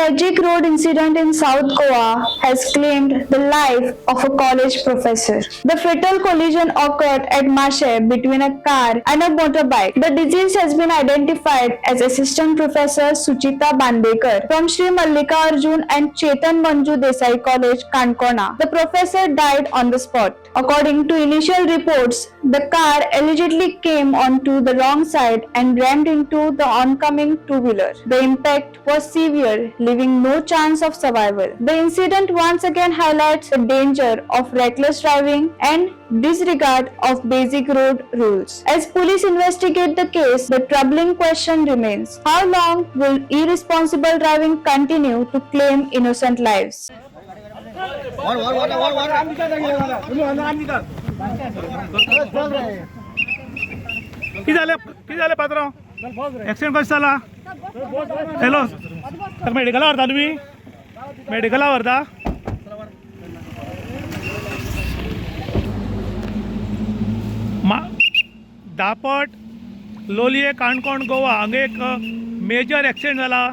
Tragic road incident in South Goa has claimed the life of a college professor. The fatal collision occurred at Mashe between a car and a motorbike. The deceased has been identified as Assistant Professor Suchita Bandekar from Sri Mallika Arjun and Chetan Manju Desai College, Kankona. The professor died on the spot. According to initial reports, the car allegedly came onto the wrong side and rammed into the oncoming two-wheeler. The impact was severe, leaving no chance of survival. The incident once again highlights the danger of reckless driving and disregard of basic road rules. As police investigate the case, the troubling question remains: how long will irresponsible driving continue to claim innocent lives? कितें जालें, कितें जालें पात्रांव? Accident कशें जाला? Hello, ताका मेडिकला व्हरता तुमी? मेडिकला व्हरता? मा दापट लोलये काणकोण गोवा हांगा एक मेजर एक्सिडेंट जाला.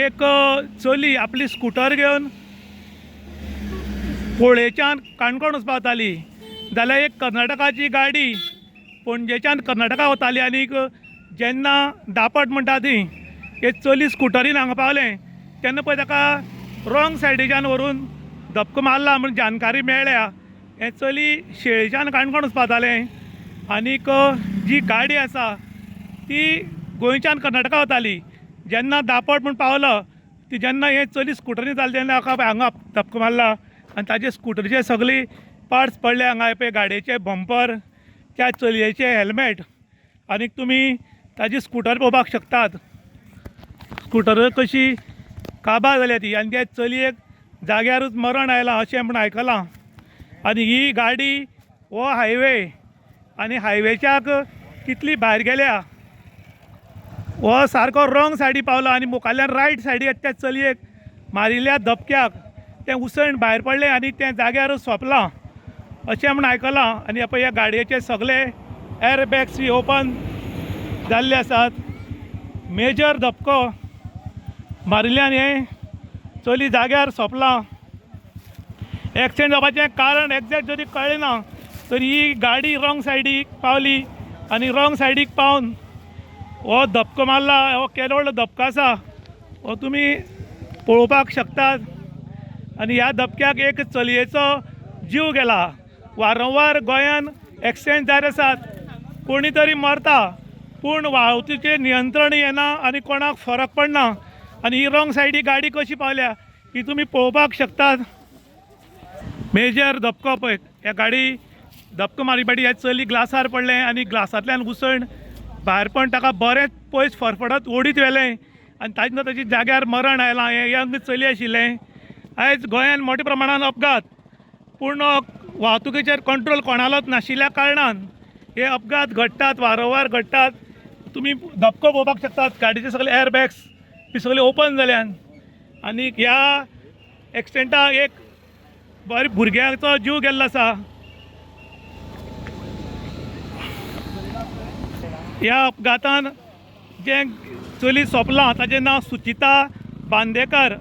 एक चली आपली स्कुटर घेवन पोळेच्यान काणकोण वचपाक वताली, जाल्यार एक कर्नाटकाची गाडी पणजेच्यान कर्नाटका वताली. आनीक जेन्ना दापट म्हणटा ती एक चली स्कुटरीन हांगा पावलें तेन्ना पळय ताका रॉंग सायडीच्यान व्हरून धपको मारला म्हूण जानकारी मेळ्ळ्या. हें चली शेळीच्यान काणकोण वचपाक वतालें आनीक जी गाडी आसा ती गोंयच्यान कर्नाटका वताली. जेन्ना दापट म्हूण पावलो ती जेन्ना हें चली स्कुटरीन जालें तेन्ना हाका हांगा धपको मारला आनी ताजे स्कुटरीचे सगळी पार्ट्स पडले हांगा. पळय गाडयेचे बंपर, त्या चलयेचें हेल्मेट आनीक तुमी ताजी स्कुटर पळोवपाक शकतात. स्कुटर कशी काबार जाल्या ती आनी त्या चलयेक जाग्यारूच मरण आयलां अशें म्हूण आयकलां. आनी ही गाडी हो हायवे आनी हायवेच्याक कितली भायर गेल्या. हो सारको रॉंग सायडी पावलो आनी मुखाल्ल्यान रायट सायडी त्या चलयेक मारिल्ल्या धपक्याक तें उसण भायर पडलें आनी तें जाग्यारूच सोंपलां अशें म्हूण आयकलां. आनी पळय ह्या गाडयेचे सगळे एअर बॅग्स बी ओपन जाल्ले आसात. मेजर धपको मारिल्ल्यान हें चली जाग्यार सोंपलां. एक्सिडेंट जावपाचें कारण एग्जॅक्ट जरी कळ्ळें ना तरी ही गाडी रॉंग सायडीक पावली आनी रॉंग सायडीक पावन हो धपको मारला. हो केदो व्हडलो धपको आसा हो तुमी पळोवपाक शकतात. आनी ह्या धपक्याक एक चलयेचो जीव गेला. वारंवार गोंयान एक्सिडेंट जायत आसात, कोणी तरी मरता, पूण वाहतुकीचेर नियंत्रण येना आनी कोणाक फरक पडना. आनी ही रॉंग सायडी गाडी कशी पावल्या ही तुमी पळोवपाक शकतात. मेजर धपको पळय ह्या गाडी धपको मारी पाटी ह्या चली ग्लासार पडलें आनी ग्लासांतल्यान उसण भायर पण ताका बरेंच पयस फरफडत ओडीत व्हेलें आनी ताजे नंतर ताजी जाग्यार मरण आयलां. हें यंग चली आशिल्लें. आयज गोंयान मोठ्या प्रमाणान अपघात, पूण वाहतुकीचेर कंट्रोल कोणालोच नाशिल्ल्या कारणान हे अपघात घडटात, वारंवार घडटात. तुमी धपको पळोवपाक शकतात. गाडयेचे सगळे एअर बॅग्स बी सगळे ओपन जाल्यान आनी ह्या एक्सिडेंटाक एक बरे भुरग्याचो जीव गेल्लो आसा. ह्या अपघातान जें चली सोंपलां ताजें नांव सुचिता बांदेकर,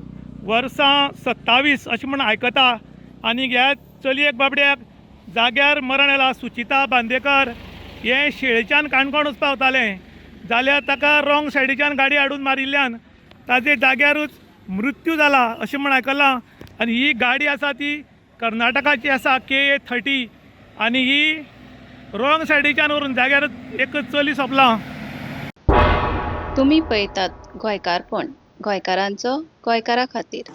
वर्सां 27 अशें म्हूण आयकता. आनी ह्या चलयेक बाबड्याक जाग्यार मरण आयलां. सुचिता बांदेकर हें शेळीच्यान काणकोण वचपाक वतालें, जाल्यार ताका रॉंग सायडीच्यान गाडी हाडून मारिल्ल्यान ताजे जाग्यारूच मृत्यू जाला अशें म्हूण आयकलां. आनी ही गाडी आसा ती कर्नाटकाची आसा, KA 30, आनी ही रॉंग सायडीच्यान व्हरून जाग्यारूच एक चली सोंपलां. तुमी पळयतात गोंयकारपण, गोंयकारांचो गोंयकारा खातीर.